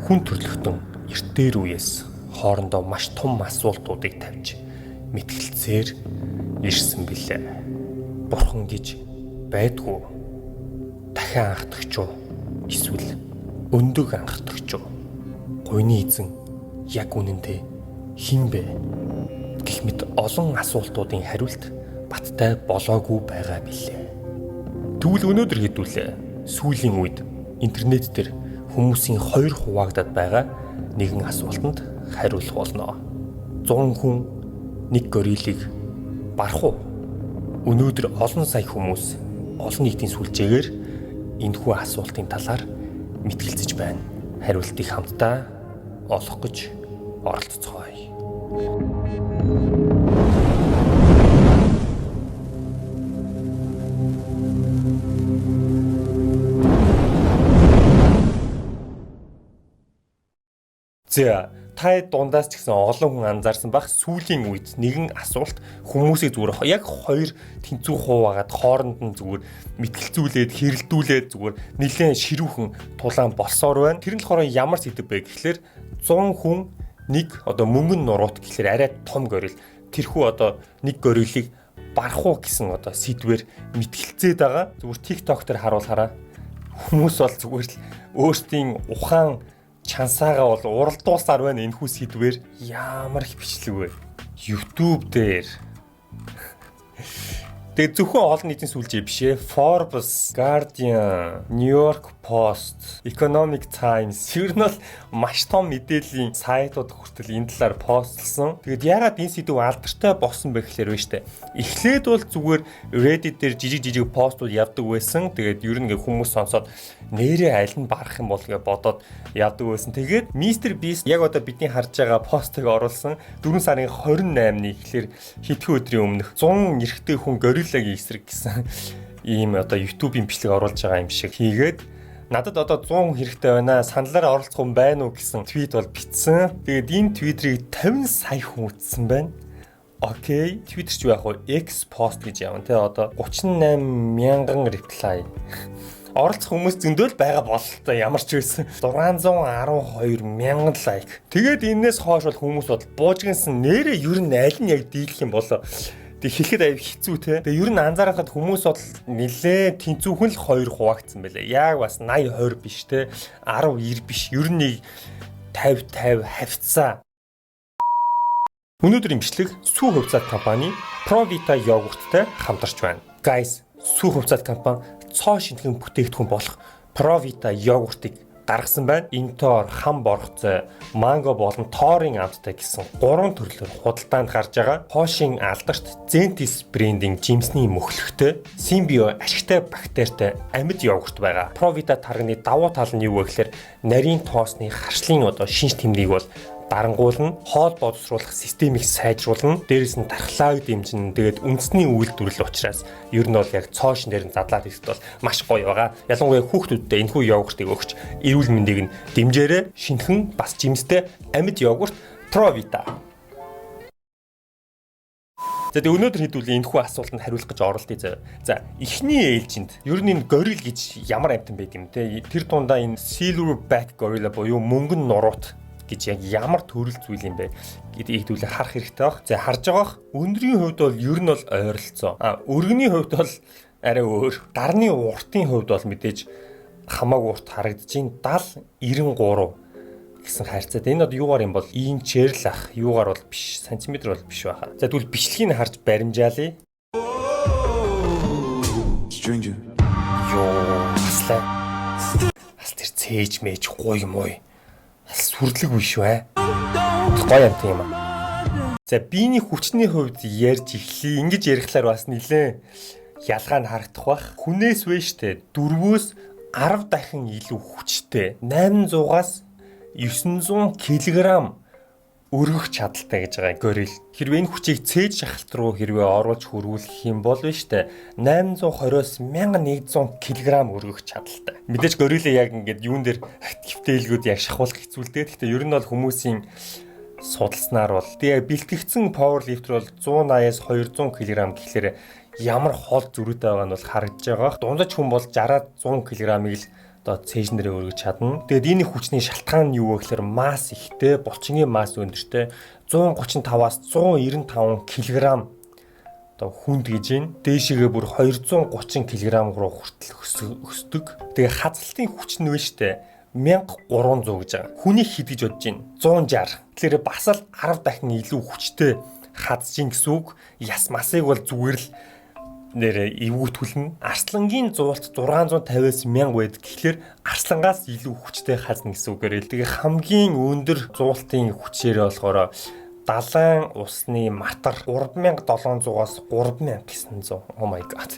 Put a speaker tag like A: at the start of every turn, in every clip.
A: Хүн төрлөختөн эртээр үеэс хоорондоо маш том асуултуудыг тавьж мэтгэлцээр ирсэн билээ. Бурхан гэж байдгүй. Дахин анхдагч уу? Эсвэл өндөг анхдагч уу? Гуйны эзэн яг үнэндээ хэн бэ? Гэх мэт олон асуултуудын хариулт баттай болоогүй байгаа билээ. Тэгвэл өнөөдөр хэдүүлээ сүүлийн үед интернет дээр хүмүүсийн хоёр хуваагдаад байгаа нэгэн асуултанд хариулах болно. 100 хүн нэг гориллыг барах уу? Өнөөдөр олон сая хүмүүс олон нийтийн сүлжээгээр энэхүү асуултын талаар мэтгэлцэж байна. Хариултыг хамтдаа олох гэж оролцоцгоё. За, та дундаас ч гэсэн олон хүн анзаарсан байх, сүүлийн үед нэгэн асуулт хүмүүсийг зүгээр яг хоёр тэнцүү хуваагаад хооронд нь зүгээр мэтгэлцүүлээд хэрэлдүүлээд зүгээр нэлээд ширүүхэн тулаан болсоор байна. Тэр нь болохоор ямар сэдэв бэ гэхлээр 100 хүн нэг одоо мөнгөн нуруут гэхлээр арай том горилл, тэрхүү одоо нэг гориллыг барах уу гэсэн одоо сэдвээр мэтгэлцээд байгаа. Зүгээр TikTok дээр харуулахаараа хүмүүс бол зүгээр л өөрсдийн ухаан чансаагаа бол уралдуулсаар байна энэхүү сэдвээр. Ямар их бичлэг вэ? YouTube дээр. Тэгээ зөвхөн олон нийтийн сүлжээ биш ээ. Forbes, Guardian, New York Post, Economic Times ер нь бол маш том мэдээллийн сайтууд хүртэл энэ талаар постлсон. Тэгээд яагаад энэ сэдэв алдартай болсон бэ гэхлээр байна штэ. Эхлээд бол зүгээр Reddit дээр жижиг жижиг постууд явдаг байсан. Тэгээд ер нь ингээ хүмүүс сонсоод нэрээ аль нь барах юм бол гэж бодоод явдаг байсан. Тэгээд Mr Beast яг одоо бидний харж байгаа постыг оруулсан 4 сарын 28-ны гэхлээр хэдхэн өдрийн өмнөх 100 эрэгтэй хүн гориллагийн эсрэг гэсэн ийм одоо YouTube-ийн бичлэг оруулж байгаа юм шиг хийгээд надад одоо 100 хэрэгтэй байна, саналаараа оролцох хүн байна уу гэсэн твит бол бичсэн. Тэгээд энэ твиттерийг 50 сая хүн үзсэн байна. Окей, Twitter ч юу яах вэ? X post гэж явна те, одоо 38 мянган reply. Оролцох хүмүүс зөндөл байгаа бололтой, ямар ч байсан 612 мянган лайк. Тэгээд энээс хойш бол хүмүүс бол буужгинсан нэрээ ер нь аль нь яг дийлэх юм болоо. Тэг хэлэхэд аяг хэцүү те. Тэгээ ер нь анзаарахад хүмүүс бол нэлээ тэнцүүхэн л хоёр хуваагдсан байлаа. Яг бас 80 20 биш те. 10 90 биш. Ер нь нэг 50 50 хавцаа. Өнөөдрийн бичлэг Сүү хувьцаат компани Provita йогурттай хамтарч байна. Guys, Сүү хувьцаат компани цоо шинэхэн бүтээгдэхүүн болох Provita йогуртыг гаргасан байна. Интоор, хам боргоцой, манго болон тоорын амттай гэсэн гурван төрлөөр худалдаанд гарч байгаа. Пошин алдарт Zentis брендийн жимсний мөхлөгтэй Symbio ашигтай бактеритай амьд йогурт байгаа. Provita тарганы давуу тал нь юу вэ гэхээр нарийн тоосны харшлын одоо шинж тэмдгийг бол дарангуулна, хоол боловсруулах системийг сайжруулна, дээрэс нь дархлааг дэмжинэ. Тэгээд үндэсний үйлдвэрлэл учраас ер нь бол яг цоо шинээр нь задлаад ирэхэд бол маш гоё байгаа. Ялангуяа хүүхдүүддээ энэхүү йогуртыг өгч эрүүл мэндийг нь дэмжээрэй. Шинэхэн бас жимстэй амьд йогурт Provita. За, тэгээ өнөөдөр хэдүүлээ энэхүү асуултанд хариулах гэж оролдъё заяа. За, эхний ээлжинд ер нь энэ горилл гэж ямар амьтан байд юм те. Тэр дундаа энэ silverback gorilla буюу мөнгөн нуруут гэж яг ямар төрөл зүйл юм бэ гэдгийг хэдүүлээ харах хэрэгтэй баг. За, харж байгаах өндрийн хувьд бол ер нь бол ойролцоо. А өргөний хувьд бол арай өөр. Гарны уртын хувьд бол мэдээж хамаагүй урт харагдаж байна. 70 93 гэсэн харьцаад энэ одоо юугаар юм бол инчээр л ах, юугаар бол биш, сантиметр бол биш байхаа. За, тэгвэл бичлэгийг харж баримжаалъя.
B: Stranger.
A: Йоо, таслаа. Бас тэр цээж мэж гуй муй. Бас сүрлэг биш бай. Гоё амт юм аа. За, биений хүчний хувьд ярьж эхлэе. Ингэж ярихлаар бас нилээн ялгаа нь харагдах бах. Хүнээс вэ штэ 4-өөс 10 дахин илүү хүчтэй. 800-аас 900 кг өргөх чадалтай гэж байгаа горилл. Хэрвээ энэ хүчийг цээж шахалт руу хэрвээ оруулж хөрвүүлэх юм бол биш үү? 820-оос 1100 кг өргөх чадалтай. Мэдээж горилла яг ингээд юун дээр хэвтээлгүүд яг шахуулах хэцүү л дээ. Гэхдээ ер нь бол хүмүүсийн судалснаар бол тэгээ бэлтгэгдсэн power lifter бол 180-аас 200 кг гэхлээр ямар хол зөрүүтэй байгаа нь бол харагдаж байгаа. Дундаж хүн бол 60 100 кг-ыг л Одоо цээжнэрээ өргөж чадна. Тэгээд энэ хүчний шалтгаан нь юу вэ гэхээр масс ихтэй, булчингийн масс өндөртэй, 135-аас 195 кг одоо хүнд гэж байна. Дээшээгээ бүр 230 кг руу хүртэл өсдөг. Тэгээ хазалтын хүч нь вэ штэ 1300 гэж байгаа. Хүний хэд гэж бодож байна? 160. Тэгэхээр бас л 10 дахин илүү хүчтэй хазж гин гэсэн үг. Яс масыг бол зүгээр л нэрээ эвгүүтгүүлнэ. Арслангийн зуулт 650-аас 1000 байдаг. Тэгэхээр арслангаас илүү хүчтэй хазна гэсэн үгээр. Тэгээ хамгийн өндөр зуултын хүчээр болохоор далайн усны матар 3700-аас 3900. Oh my God.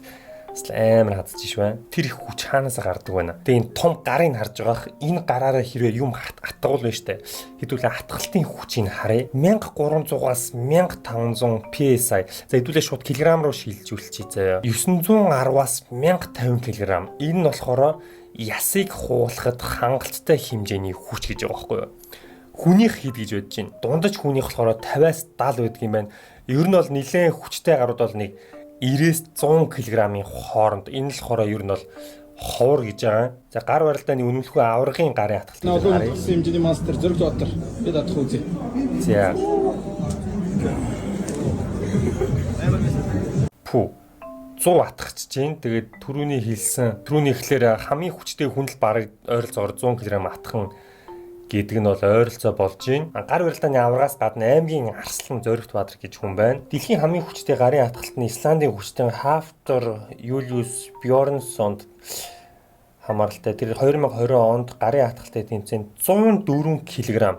A: Бас амар хадж ш байна. Тэр их хүч хаанаас гардаг вэ? Тэгээ энэ том гарын харж байгаах, энэ гараараа хэрвээ юм атгуул байна штэ. Хэдүүлээ атгалтын хүчийг харъя. 1300-аас 1500 PSI. За, хэдүүлээ шууд килограмм руу шилжүүлчихье заяа. 910-аас 1050 кг. Энэ нь болохоор ясыг хуулахад хангалттай хэмжээний хүч гэж байгаа байхгүй юу? Хүнийх хэд гэж бодож байна? Дундаж хүнийх болохоор 50-аас 70 байдаг юм байна. Ер нь бол нэлээд хүчтэй гарууд бол нэг 90-ээс 100 кг-ын хооронд. Энэ л болохоор ер нь бол ховор гэж байгаа. За, гар барилдааны үнэмлэхүй аваргын гарын атгалт гэж
B: Олон
A: харъя.
B: хүндлэсэн хэмжээний мастер Зоригт Баатар бид атах үзье.
A: За. Пү. 100 атгах чинь. Тэгээд түрүүний хэлсэн, түрүүний ихлээр хамгийн хүчтэй хүн л бараг ойролцоогоор 100 кг атхан гэдэг нь бол ойролцоо болж байна. Гар барилдааны аваргаас гадна аймгийн арслан Зоригт Баатар гэж хүн байна. Дэлхийн хамгийн хүчтэй гарын атгалт нь Исландын хүчтэй Хафтор Юлиус Бьорнсонд хамааралтай. Тэр 2020 онд гарын атгалтын тэмцээнд 104 кг,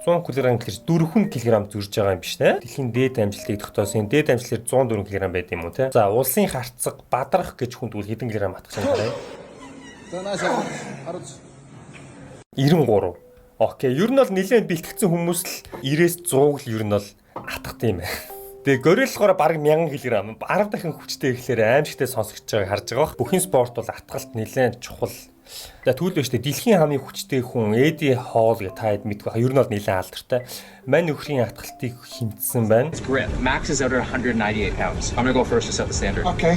A: 100 кг гэхэр 4 кг зөрж байгаа юм биш те. Дэлхийн дээд амжилтыг тогтоосон. Дээд амжилтээр 104 кг байд юм уу те. За, улсын харцаг Бадрах гэж хүн тэгвэл хэдэн кг атгах юм харъя.
B: За, наашаа харуулж.
A: 93. Okay. Ер нь бол нэлээд бэлтгэсэн хүмүүс л 90-ээс 100 л ер нь бол атгах юм байна. Тэгээ горилл болохоор бараг 1000 кг, 10 дахин хүчтэй гэхлээр аимшигтай сонсогдож байгааг харж байгаа бох. Бүхэн спорт бол атгалт нэлээд чухал. За, тэгвэл биш үү, дэлхийн хамгийн хүчтэй хүн Эди Холл гэх та хэд мэдгүй. Ер нь бол нэлээд алдартай. Мань нөхрийн атгалтыг хэмтсэн байна.
C: Grip. Max is out at 198 pounds. I'm gonna go first to set the standard.
B: Okay.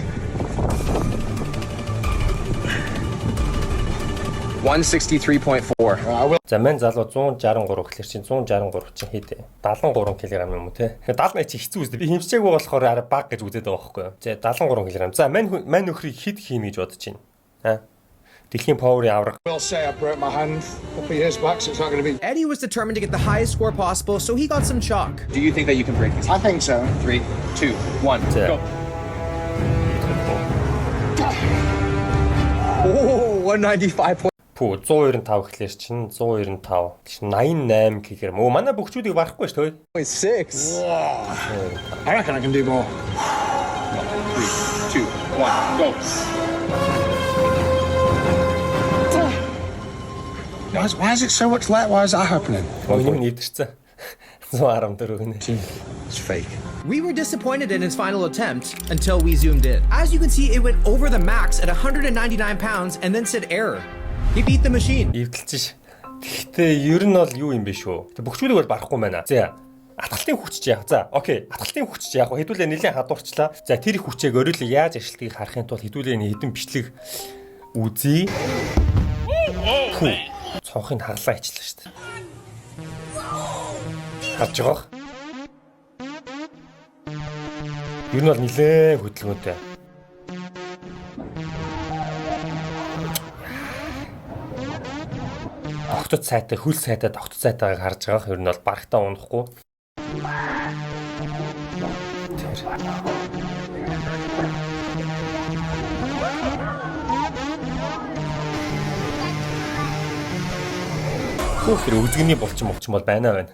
C: 163.4.
A: За, мань залуу 163 гэхэлэр чинь 163 чинь хэд вэ? 73 кг юм уу те? Тэгэхээр 78 чи хэцүү үстэй. Би хэмжээгүй болохоор арай баг гэж үзээд байгаа байхгүй юу? За, 73 кг. За, мань нөхрийг хэд хийнэ гэж бодож байна? Аа? Дэлхийн power ын аварга.
B: Will say I broke my hand a couple of years back, so it's not going to be.
D: Eddie was determined to get the highest score possible, so he got some chalk.
C: Do you think that you can break these?
B: I think so.
C: Three, two, one,
A: За.
C: go. Oh, 195.
A: Пүү, 195 гэхлээр чинь 195 чинь 88 кг. Өө, манай бөхчүүдийг барахгүй шүү дээ.
C: 6.
B: I reckon I can do more.
C: Three, two, one, go.
B: Why is it so much light? Why is that happening?
A: Өө, юм нэвтэрсэн. 114 гинэ.
B: It's fake.
D: We were disappointed in his final attempt until we zoomed in. As you can see, it went over the max at 199 pounds and then said error. He beat the machine.
A: Эвдэлж ш. Гэхдээ ер нь бол юу юм бэ шүү. Тэг бөхчүүдийг бол барахгүй байна. За, атгалтын хүч чи яах. За, okay. Атгалтын хүч чи яах вэ? Хэдүүлээ нэлээд хадуурчлаа. За, тэр их хүчээг орилол яаж ашигладгийг харахын тулд хэдүүлээ энэ хэдэн бичлэг үзье. Хүү. Цонхыг хаглаа ичлээ шүү дээ. Харж байгаа. Ер нь бол нэлээд хөдөлгөөнтэй. Тогтод сайтай, хөл сайтай, тогтод сайтайг харж байгаа. Ер нь бол барагтаа унахгүй. Тэр. Хөөх, тэр үзгний булчин булчин бол байна байна.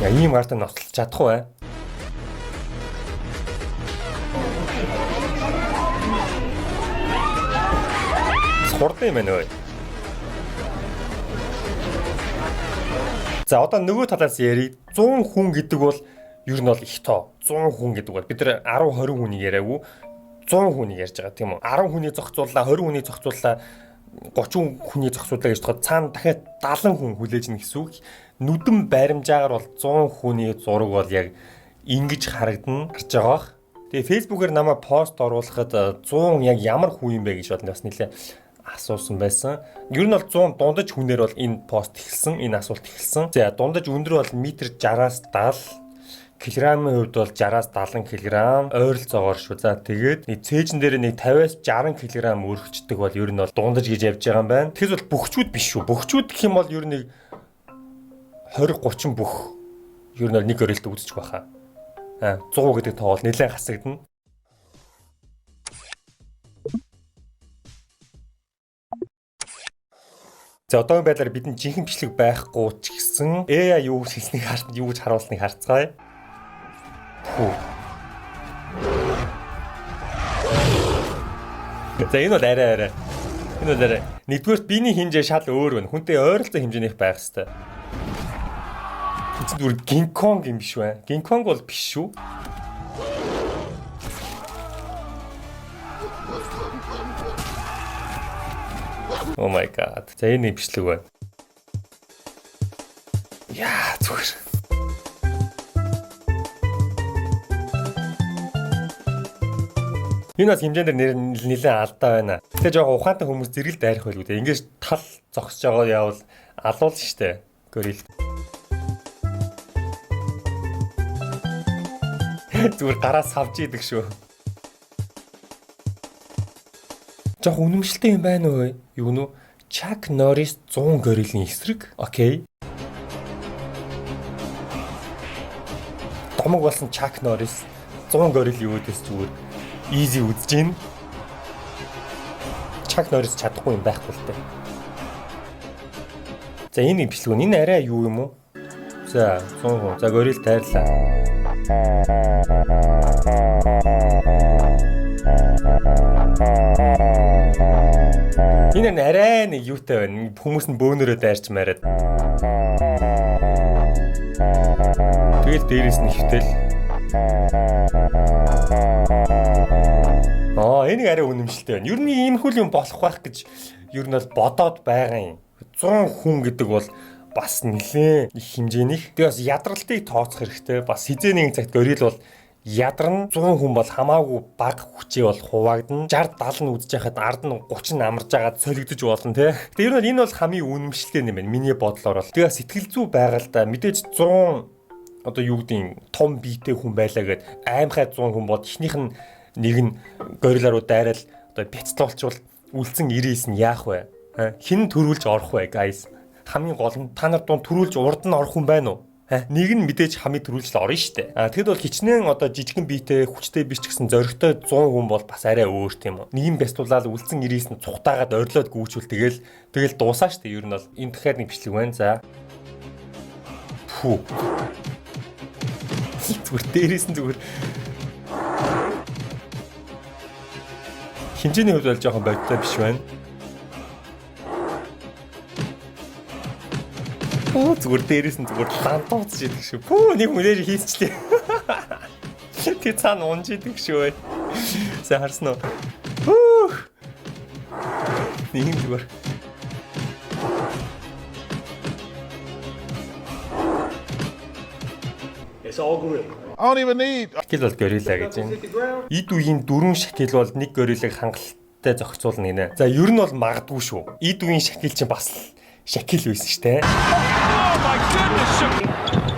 A: Я ийм гартаа ноцлж чадахгүй бай. Хурдан юм байна өө. За, одоо нөгөө талаас ярив. 100 хүн гэдэг бол ер нь бол их тоо. 100 хүн гэдэг бол бид нар 10 20 хүнийг яриаггүй, 100 хүнийг ярьж байгаа, тийм үү? 10 хүний зохицууллаа, 20 хүний зохицууллаа. 30 хүний зогсуулаа гэж бодоход цаана дахиад 70 хүн хүлээж нэ гэсэн үг. Нүдэн баримжаагаар бол 100 хүний зураг бол яг ингэж харагдана, гарч байгаа бах. Тэгээ Facebook-ээр намайг пост оруулахад 100 яг ямар хүн юм бэ гэж бол бас нэлээ асуусан байсан. Ер нь бол 100 дундаж хүнээр бол энэ пост эхэлсэн, энэ асуулт эхэлсэн. За, дундаж өндөр бол метр 60-аас 70 килограммын хувьд бол 60-аас 70 кг ойролцоогоор шүү. За, тэгээд нэг цээжин дээр нэг 50-аас 60 кг өргөждөг бол ер нь бол дундаж гэж явж байгаа юм байна. Тэгэхээр бол бөхчүүд биш шүү. Бөхчүүд гэх юм бол ер нь нэг 20 30 бөх ер нь бол нэг горилд үзчих байхаа. А 100 гэдэг тоо бол нэлээд хасагдана. За, одоогийн байдлаар бидэнд жинхэнэ бичлэг байхгүй ч гэсэн AI юу гэж хэлснийг харт, юу гэж харуулсныг харцгаая. Хүү. За, энэ бол арай арай. Энэ бол арай. Нэгдүгээрт биений хэмжээ шал өөр байна. Хүнтэй ойролцоо хэмжээнийх байх хэвээр. Энэ чинь зүгээр Кинг Конг юм биш вэ? Кинг Конг бол биш шүү. Oh my God. За, энэ нэг бичлэг байна. Яа, зүгээр. Энэ бас хэмжээн дээр нэлээд алдаа байна. Тэгээ жоохон ухаантай хүмүүс зэрэг л дайрах байлгүй дээ. Ингэж тал зогсож байгаа явал алуул штэ. Горилл. Зүгээр гараа савж идэг шүү. Жоохон үнэмшилтэй юм байна уу? Юу нүү? Чак Норрис 100 гориллийн эсрэг. Okay. Домог болсон Чак Норрис 100 гориллийн үүдээс зүгээр easy үзэж гин. Чак Норрис чадахгүй юм байхгүй л дээ. За, энэ бичлэг нь энэ арай юу юм уу? За, 100 хүн. За, горилл тайрлаа. Энэ нь арай нэг юутай байна. Хүмүүс нь бөөнөрөө дайрч мараад. Тэгэл дээрэс нь хөвтэл. Аа, энийг арай үнэмшилтэй байна. Ер нь ийм хөл юм болох байх гэж ер нь бол бодоод байгаа юм. 100 хүн гэдэг бол бас нэлээд их хэмжээнийх. Тэгээ бас ядралтыг тооцох хэрэгтэй. Бас хэзээ нэгэн цагт горилл бол ядарна. 100 хүн бол хамаагүй бага хүчээ бол хуваагдана. 60 70 нь үзэж байхад ард нь 30 нь амарж байгаад солигдож болно те. Тэгээ ер нь энэ бол хамгийн үнэмшилтэй юм байна. Миний бодлоор бол. Тэгээ сэтгэл зүй байгаа л да. Мэдээж 100 одоо юу гэдгийг том биетэй хүн байлаа гэд аймхай 100 хүн бод эхнийх нь нэг нь гориллаа руу дайрал одоо бяцлуулчвал үлдсэн 99 нь яах вэ? Хэн төрүүлж орох вэ, guys? Хамгийн гол нь та нар дунд төрүүлж урд нь орох хүн байна уу? Нэг нь мэдээж хамгийн түрүүлж л орно шүү дээ. А тэгэд бол хичнээн одоо жижигэн биетэй, хүчтэй биш ч гэсэн зоригтой 100 хүн бол бас арай өөр, тийм үү. Нэг нь бяцлуулаад үлдсэн 99 нь цухтаагаад орилоод гүйчүүл тэгэл дуусаа шүү дээ. Ер нь бол энэ дахиад нэг бичлэг байна. За. Пүү. Зүгээр дээрээс нь зүгээр хэмжээний хувьд бол жоохон бодтой биш байна. Оо, зүгээр дээрээс нь зүгээр лантууц идэг шүү. Пүү, нэг хүнээр хийсчлээ. Тэг цаана унж идэг шүү. Сайн харсан уу? Пүү. Нэг юм зүгээр.
E: It's all gorilla.
F: I don't even need
A: Шакил бол горилла гэж байна. Эд үеийн дөрвөн шакил бол нэг гориллыг хангалттай зохицуулна гинэ. За, ер нь бол магадгүй шүү. Эд үеийн шакил чинь бас л шакил байсан шүү дээ.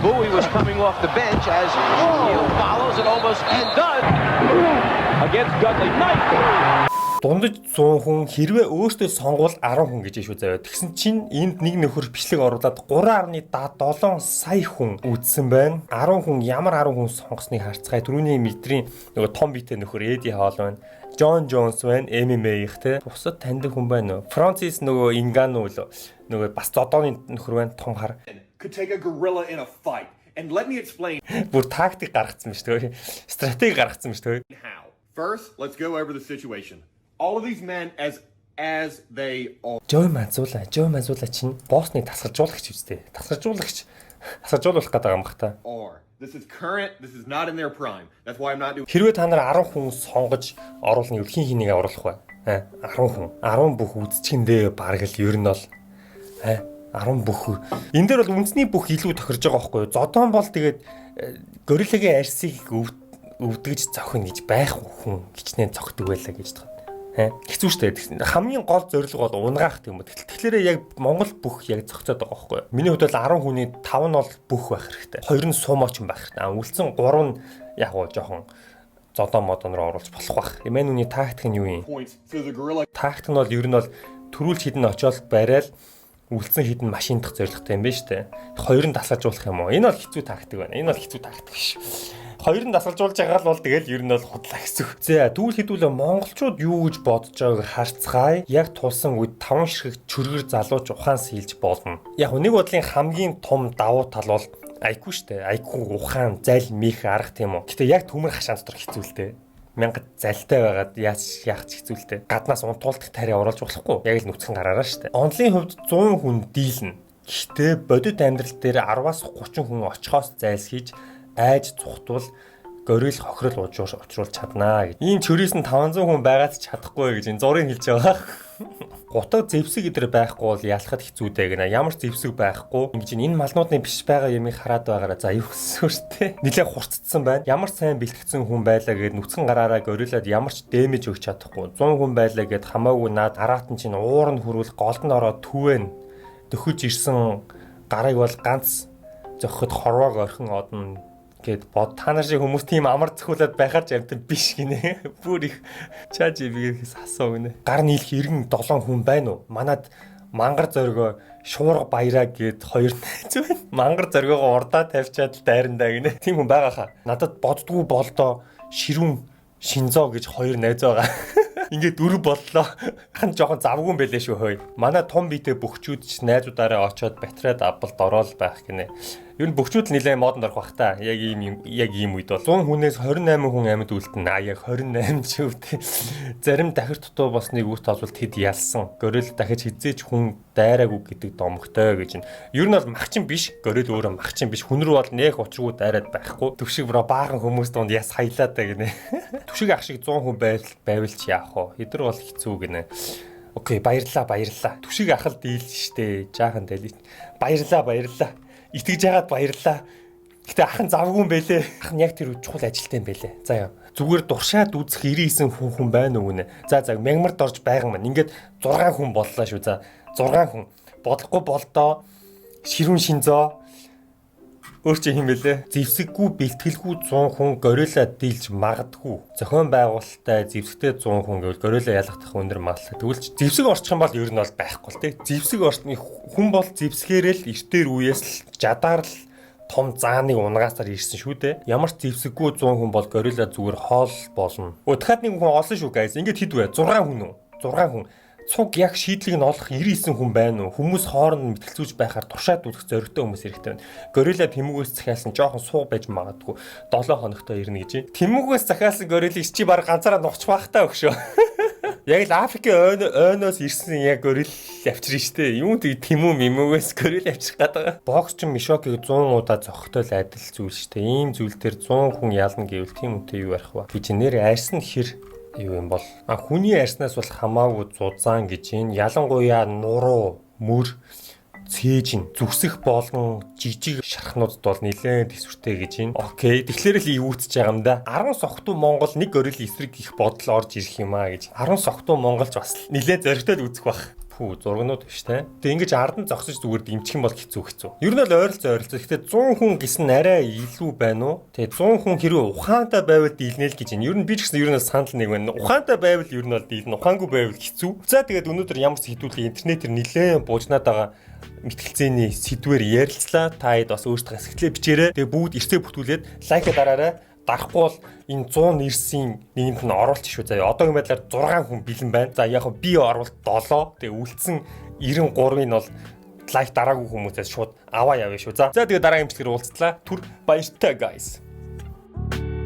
G: Bowie was coming off the bench as Shaquille follows and almost and does against Dudley Knight.
A: Дундаж 100 хүн, хэрвээ өөртөө сонгуул 10 хүн гэж шүү заяа. Тэгсэн чинь энд нэг нөхөр бичлэг оруулаад 3.7 сая хүн үзсэн байна. 10 хүн, ямар 10 хүн сонгосныг харцгаая. Түрүүний метрийн нөгөө том биетэй нөхөр Эди Холл байна. Джон Джонс байна, MMA-их те. Бусад таньдаг хүн байна уу? Франсис нөгөө Ингану лөө нөгөө бас зодооны нөхөр байна, том хар.
H: Could take a gorilla in a fight. And let me explain
A: Бүр тактик гаргацсан биш үү? Стратеги гаргацсан биш үү?
H: how. First, let's go over the situation. All of these men as they are.
A: Жой Мазула, Жой Мазула чинь Босны тасгаржуулагч үстэй. Тасгаржуулагч, тасгаржуулах гэдэг юм бах та.
H: Are. This is current. This is not in their prime. That's why I'm not doing
A: Хэрвээ та нар 10 хүн сонгож оруулна гэвэл хэн хэнийг оруулах вэ? Аа, 10 хүн. 10 бүх үзчихэндээ бараг л ер нь бол 10 бүх. Энэ дээр бол үндэсний бүх илүү тохирж байгаа байхгүй юу? Зодоон бол тэгээд горилагийн арьсыг өвдгөж зохино гэж байх хүн хичнээн зохидог байлаа гэж байна. Хэцүү шттэ. Хамгийн гол зорилго бол унгаах юм уу. Тэгэхээр яг Монгол бүх яг зохицоод байгаа байхгүй юу? Миний хувьд бол 10 хүний 5 нь бол бүх байх хэрэгтэй. 2 нь сумооч байх хэрэгтэй. А үлдсэн 3 нь яг уу жоохон зодоо модон руу оруулж болох байх. Эмэн үний тактик нь юу юм?
H: points. So the gorilla
A: Тактик нь бол ер нь бол түрүүлж хідэн очиод барайл үлдсэн хідэн машиндах зорилготой юм байна шүү дээ. Хоёр нь дасгалжуулах юм уу? Энэ бол хэцүү тактик байна. Энэ бол хэцүү тактик биш. Хоёр нь дасгалжуулж байгаа л бол тэгэл ер нь бол худлаа гэсэн үг. За, тэгвэл хэдүүлээ монголчууд юу гэж бодож байгааг харцгаая. Яг тулсан үед 5 ширхэг чөргөр залууч ухаан сийлж болно. Яг нэг бодлын хамгийн том давуу тал бол IQ штэ. IQ, ухаан, зал, мих, арга тийм үү. Гэтэ яг төмөр хашаан дотор хэцүү л дээ. Мянга залтай байгаад яаж яах ч хэцүү л дээ. Гаднаас унтуулдах тариа оруулж болохгүй. Яг л нүцгэн гараараа штэ. Онлын хувьд 100 хүн дийлнэ. Гэхдээ бодит амьдрал дээр 10-аас 30 хүн очихоос зайлсхийж айж цухтвал горил хохирол учруулж чаднаа гэж. Ийм чөрөөс нь 500 хүн байгаад ч чадахгүй гэж энэ зургийг хэлж байгаа. Гутаг зэвсэг эдэр байхгүй бол ялахад хэцүү дээ гэнэ. Ямар ч зэвсэг байхгүй. Ингэж энэ малнуудны биш байгаа юмыг хараад байгаараа. За, юу гэсэн үү те. Нилээ хурцдсан байна. Ямар ч сайн бэлтгэсэн хүн байлаа гэд нүцгэн гараараа горилад ямар ч damage өгч чадахгүй. 100 хүн байлаа гэд хамаагүй наад араат нь чинь уур нь хүрвэл голд нь ороод түвэн дөхөж ирсэн гарыг бол ганц зөхөхөд хорвоог орхин одно гэд бод. Та нар шиг хүмүүс тийм амар зөхүүлээд байхаар ч амтан биш гинэ. Бүр их ChatGPT-гээс асуу гинэ. Гар нийлэх 97 хүн байна уу? Манад мангар зоригоо шуурга баяраа гэд хоёр найз байна. Мангар зоригоогоо урдаа тавьчаад л дайрандаа гинэ. Тийм хүн байгаа хаа. Надад боддгоо болдоо ширүүн шинзоо гэж хоёр найз байгаа. Ингээд дөрөв боллоо. Хан жоохон завгүй юм байлээ шүү хөөе. Манай том биетэй бөхчүүд ч найзуудаараа очиод батарейд авбалд ороод байх гинэ. Ер нь бөхчүүд л нэлээд модонд орох бах та. Яг ийм үед бол 100 хүнээс 28 хүн амьд үлдэнэ. А яг 28 ч үгүй. Зарим дахир дутуу болсныг үр тоолбол тэд ялсан. Горил дахиж хизээч хүн дайраагүй гэдэг домогтой гэж нь. Ер нь бол махчин биш. Горил өөрөө махчин биш. Хүн рүү бол нэх учиргүй дайраад байхгүй. Түвшиг bro баахан хүмүүс дунд яс хаялаа да гинэ. Түвшиг ах шиг 100 хүн байвал ч яах вэ? Эдэр бол хэцүү гинэ. Okay, баярлаа, баярлаа. Түвшиг ахал дийлж штэ. Жаахан дайлж. Баярлаа, баярлаа. Итгэж яагаад баярлаа. Гэтэ ах нь завгүй юм бэлээ. Ах нь яг тэр чухал ажилтай юм бэлээ. За яа. Зүгээр дуршаад үзэх 99 хүн хүн байна уу гинэ. За, мягмард орж байгаа маань. Ингээд 6 хүн боллоо шүү. За, 6 хүн. Бодлохгүй болдоо ширүүн шинзоо өөр чи хэм бэлээ. Зэвсэггүй, бэлтгэлгүй 100 хүн горилла дийлж магадгүй. Зохион байгуулалттай зэвсэгтэй 100 хүн гэвэл горилла ялгах өндөр магадлал. Тэгвэл ч зэвсэг орчих юм бол ер нь бол байхгүй л тий. Зэвсэг орсны хүн бол зэвсгээрээ л эртээр үеэс л жадаар л том зааныг унгаасаар ирсэн шүү дээ. Ямар ч зэвсэггүй 100 хүн бол горилла зүгээр хоол болно. Өө, дахиад нэг хүн олсон шүү guys. Ингээд хэд вэ? 6 хүн үү? 6 хүн. Цуг яг шийдлийг нь олох 99 хүн байна уу? Хүмүүс хооронд мэтгэлцүүлж байхаар туршаад үзэх зоригтой хүмүүс хэрэгтэй байна. Горилла Тэмүгээс захиалсан жоохон сууг байж магадгүй. 7 хоногтой ирнэ гэж. Тэмүгээс захиалсан гориллыг чи баг ганцаараа нухчих бах та өгшөө. Яг л Африкийн ойноос ирсэн яг горилл авчирна штэ. Юун тэг Тэмүү мэмүүгээс горилл авчирх гээд байгаа. Боксчин Мишокийг 100 удаа зохихтой л адил зүйл штэ. Ийм зүйл дээр 100 хүн ялна гэвэл тийм үнтэй юу ярих вэ? Гэж нэр арьс нь хэр юу юм бол, а хүний арьснаас бол хамаагүй зузаан гэж энэ, ялангуяа нуруу, мөр, цээж нь зүсэх болон жижиг шархнуудад бол нэлээд төсвөртэй гэж байна. Okay. Тэгэхээр л эвүүтж байгаа юм да. 10 согтуу Монгол нэг горилл эсрэг их бодол орж ирэх юм а гэж. 10 согтуу монголч бас нэлээд зоригтой л үзэх бах. Пүү, зургнууд биш те. Тэгээ ингэж ард нь зогсож зүгээр дэмжих юм бол хэцүү хэцүү. Ер нь бол ойролцоо ойролцоо. Гэхдээ 100 хүн гэсэн нь арай илүү байна уу? Тэгээ 100 хүн хэрвээ ухаантай байвал дийлнэ л гэж байна. Ер нь би ч гэсэн ер нь санал нэг байна. Ухаантай байвал ер нь бол дийлнэ. Ухаангүй байвал хэцүү. За, тэгээд өнөөдөр ямар ч хэдүүлээ интернетээр нэлээд буужнаад байгаа мэтгэлцээний сэдвээр ярилцлаа. Та хэд бас өөрсдөө сэтгэлээ бичээрэй. Тэгээ бүгд эрсээ бүртгүүлээд like дараарай. Дарахгүй бол энэ 100 нэрсийн нэгэнд нь оруулчих шүү заяа. Одоогийн байдлаар 6 хүн бэлэн байна. За, яг би оруулалт 7. Тэгээ үлдсэн 93-ыг нь бол like дараагүй хүмүүсээс шууд аваа явна шүү. За, тэгээ дараагийн бичлэгээр уулзлаа. Түр баяртай, guys.